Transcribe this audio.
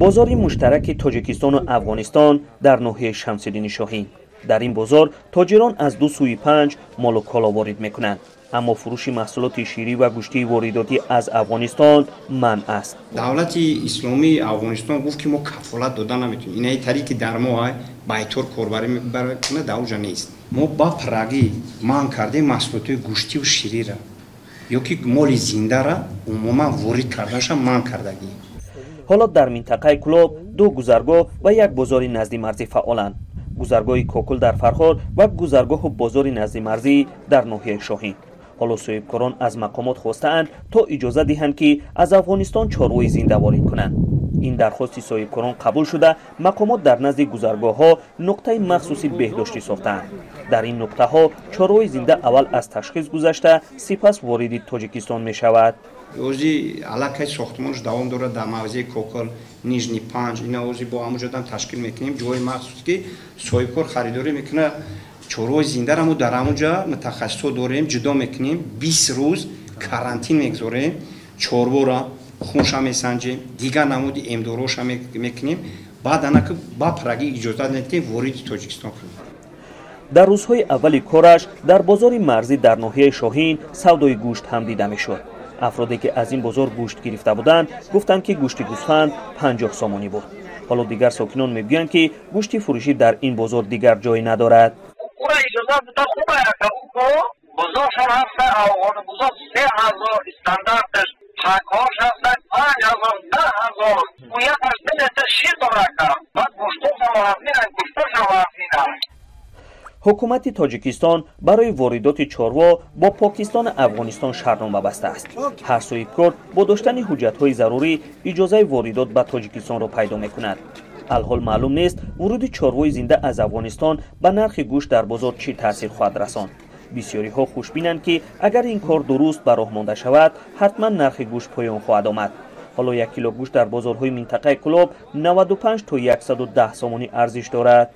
Бозори муштараки Тоҷикистону Афғонистон дар ноҳияи Шамсиддини Шоҳин. Дар ин бозор тоҷирон аз ду сӯи Панҷ молу коло ворид мекунанд, аммо фурӯши маҳсулоти ширӣ ва гӯштии воридотӣ аз Афғонистон манъ аст. Давлати исломии Афғонистон гуфт, ки мо кафолат дода наметавонем. Инаи тариқи дар мо байтор корбарӣ мекунад, дар оҷа нест. Мо ба пуррагӣ манъ кардем маҳсулоти гӯштиву шириро ё ки моли зиндара умуман ворид карданаша манъ кардагӣ. Ҳоло дар минтақаи Кӯлоб ду гузаргоҳ ва як бозори наздимарзӣ фаъоланд: гузаргоҳи Кокул дар Фархор ва гузаргоҳу бозори наздимарзӣ дар ноҳияи Шоҳин. Ҳоло соҳибкорон аз мақомот хостаанд, то иҷоза диҳанд, ки аз Афғонистон чорвои зинда ворид кунанд. Ин дархости соҳибкорон қабул шуда, мақомот дар назди гузаргоҳҳо нуқтаи махсуси беҳдоштӣ сохтаанд. Дар ин нуқтаҳо чорвои зинда аввал аз ташхис гузашта, сипас вориди Тоҷикистон мешавад. Ози аллакай сохтмонш давом дорад дар мавзеи Кокол, Нижний Панҷ. Ина ози бо ҳамуҷодан ташкил мекунем ҷои махсус, ки соҳибкор харидорӣ мекунад чорвои зиндара. Мо дар ҳамуҷа мутахассисҳо дорем, ҷудо мекунем, 20 рӯз карантин мегузорем чорвора, хунша месанҷем, дигар намуди эмдороша мекунем, баъд анаки ба пуррагӣ иҷозат медиҳем вориди Тоҷикистон кунем. Дар рӯзҳои аввали кораш дар бозори марзӣ дар ноҳияи Шоҳин савдои гӯшт ҳам дида мешуд. Афроде, ки аз ин бозор гӯшт гирифта буданд, гуфтанд, ки гӯшти гӯсфанд 50 сомонӣ буд. Ҳоло дигар сокинон мегӯянд, ки гӯшти фурӯшӣ дар ин бозор дигар ҷой надорад. Бузошон ҳаста, афғони бузо 3000 стандарташ, пакҳош ҳаста 5000, 10 000. Ӯ якаш 2 литр шир дорад. Баъд гӯштошам вазнинанд, гӯштошам вазнинанд. Ҳукумати Тоҷикистон барои воридоти чорво бо Покистону Афғонистон шартнома бастааст. Ҳар соҳибкор бо доштани ҳуҷҷатҳои зарурӣ иҷозаи воридот ба Тоҷикистонро пайдо мекунад. Алҳол маълум нест, вуруди чорвои зинда аз Афғонистон ба нархи гӯшт дар бозор чӣ таъсир хоҳад расонд. Бисёриҳо хушбинанд, ки агар ин кор дуруст ба роҳ монда шавад, ҳатман нархи гӯшт поён хоҳад омад. Ҳоло 1 кило гӯшт дар бозорҳои минтақаи Кӯлоб 95 то 110 сомонӣ арзиш дорад.